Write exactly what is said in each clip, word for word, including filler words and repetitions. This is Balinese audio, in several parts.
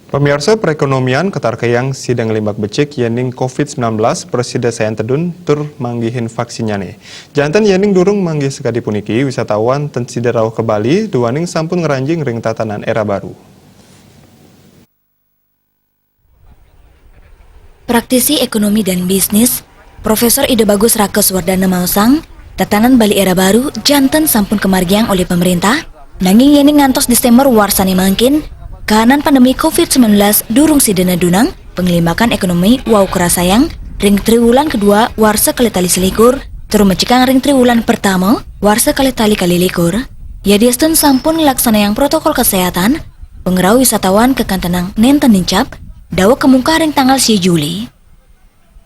Pamiarsa, perekonomian katarkayang sida nglimbak becik yéning covid sembilan belas, prasida sayan tedun tur manggihin vaksinné. Janten yéning durung manggih sakadi puniki, wisatawan ten sida rauh ka Bali duaning sampun ngranjing ring tatanan era baru. Praktisi ekonomi dan bisnis, Profesor Ida Bagus Raka Suwardana maosang, tatanan Bali era baru janten sampun kamargiang olih pemerintah, nanging yéning ngantos Desember warsané mangkin, kahanan pandemi covid sembilan belas durung sida nedunang, panglimbakan ekonomi wau karasayang ring triwulan kedua warsa kalih tali selikur, tur mecikang ring triwulan pertama warsa kalih tali kalih likur. Yadiastun sampun nglaksanayang protokol kesehatan, pangrauh wisatawan kakantenang nénten nincap, daweg kamungkah ring tanggal siji Juli.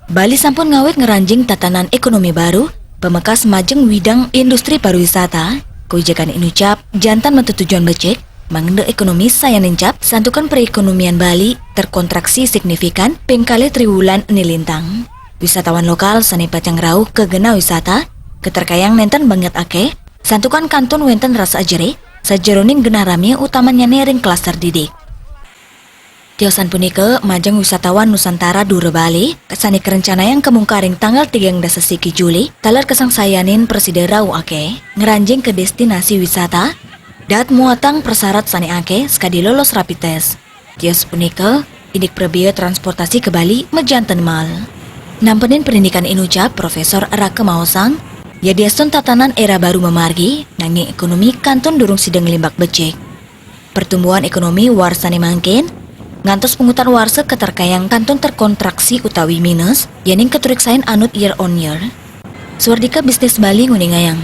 Bali sampun ngawit ngranjing tatanan ekonomi baru, pamekas majeng widang industri pariwisata, kawijakan inucap, janten matetujon becik, mangda ekonomi sayan nincap, santukan perekonomian Bali terkontraksi signifikan ping kalih triwulan nilintang. Wisatawan lokal sané pacang rauh ka genah wisata, katarkayang nénten banget akéh, santukan kantun wénten rasa ajerih, sajeroning genah ramé utamanyané ring klaster didik. Tiosan punika majeng wisatawan Nusantara Dura Bali, sané karencanayang kamungkah ring tanggal tigang dasa siki Juli, taler kasangsayanin prasida rauh akéh, ngranjing ka destinasi wisata, dahat muatang prasarat sané akéh sakadi lolos rapid test. Tios punika, indik prabéa transportasi ka Bali majanten mal. Nampenin parindikan inucap Profesor Raka maosang, yadiastun tatanan era baru mamargi, nanging ekonomi kantun durung sida nglimbak becik. Pertumbuhan ekonomi warsané mangkin, ngantos pungutan warsa katarkayang kantun terkontraksi utawi minus, yéning katureksain anut year on year. Suwardika Bisnis Bali nguningayang,